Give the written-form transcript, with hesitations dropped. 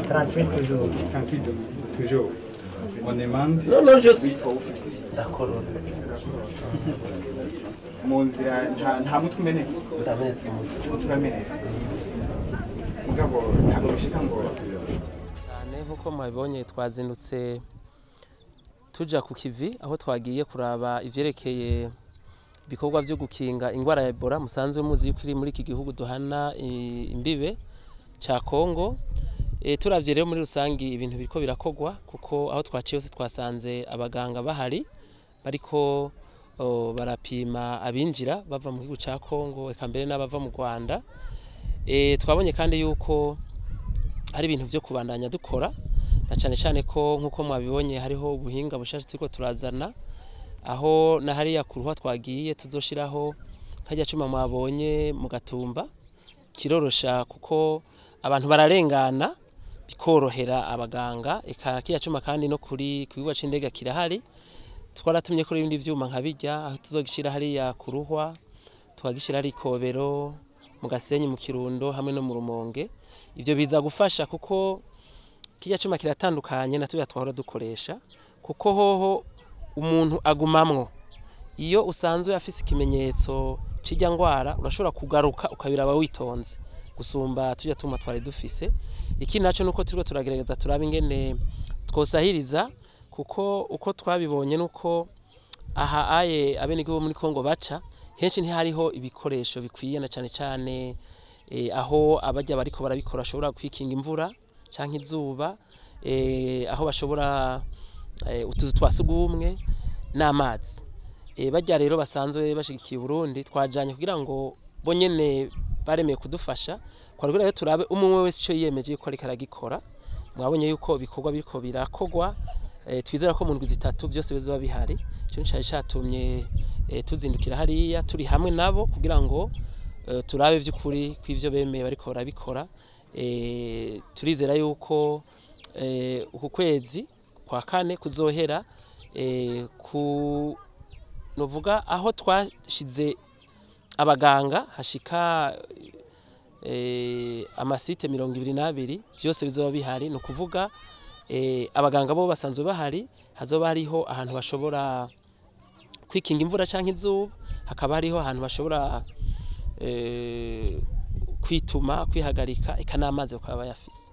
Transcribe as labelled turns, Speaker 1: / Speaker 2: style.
Speaker 1: 38 toujours.
Speaker 2: 38 toujours. On demande.
Speaker 3: Non, non, je suis. D'accord.
Speaker 2: Mu nzira nta mutwe umeneka?
Speaker 3: Ndamenetse umutwe.
Speaker 2: Umutwe urameneka, mugabo ntabwo bishika ngo
Speaker 3: Cyane, nk'uko mwabibonye, twazindutse tuja ku kivi, aho twagiye kuraba ivyerekeye ibikorwa vyo gukinga ingwara ya Ebola musanzwe muzi yuko iri muri iki gihugu duhana imbibe ca Kongo. Turavye rero muri rusangi ibintu biriko birakogwa, kuko aho twaciye hose twasanze abaganga bahari bariko barapima abinjira bava mu gihugu ca Kongo, eka mbere n'abava mu Rwanda. Twabonye kandi yuko hari ibintu vyo kubandanya dukora, na cane cane ko nk'uko mwabibonye hariho ubuhinga bushasha turiko turazana, aho na hariya ku Ruhwa twagiye tuzoshiraho karya cuma mwabonye mu Gatumba. Kirorosha kuko abantu bararengana, bikorohera abaganga. Eka kirya cuma kandi no kuri ku kibuga c'indege kirahari. Twaratumye kuri ibindi vyuma nka bijya, aho tuzogishira hariya ku Ruhwa, tukagishira hari Ikobero, mu Gasenyi, mu Kirundo hamwe no mu Rumonge. Ivyo biza gufasha kuko kirya cuma kiratandukanye na turiya twahora dukoresha, kuko hoho umuntu agumamwo. Iyo usanzwe afise ikimenyetso c'irya ngwara, urashobora kugaruka ukabiraba witonze gusumba turya tuma twari dufise. Ikindi naco nuko turiko turagerageza turabe ingene twosahiriza, kuko uko twabibonye nuko aha aye abenegihugu muri Kongo baca henshi ntihariho ibikoresho bikwiye, na cane cane aho abajya bariko barabikora bashobora kwikinga imvura canke izuba, aho bashobora utuzu twa sugumwe n'amazi. Barya rero basanzwe bashigikiye Burundi twajanye kugira ngo bo nyene baremeye kudufasha, kwari kugira rero turabe umwe umwe wese ico yiyemeje yuko ariko aragikora. Mwabonye yuko ibikorwa biriko birakogwa. Twizera ko mu ndwi 3 byose bizoba bihari. Ico nicari catumye tuzindukira hariya turi hamwe nabo, kugira ngo turabe vy'ukuri ko ivyo bemeye bariko barabikora. Turizera yuko uku kwezi kwa kane kuzohera ku novuga aho twashize abaganga hashika ama sites 22, byose bizoba bihari. Ni ukuvuga abaganga bo basanzwe bahari, hazoba hariho ahantu bashobora kwikinga imvura canke izuba, hakaba hariho ahantu bashobora kwituma, kwihagarika, eka n'amazi bakaba bayafise.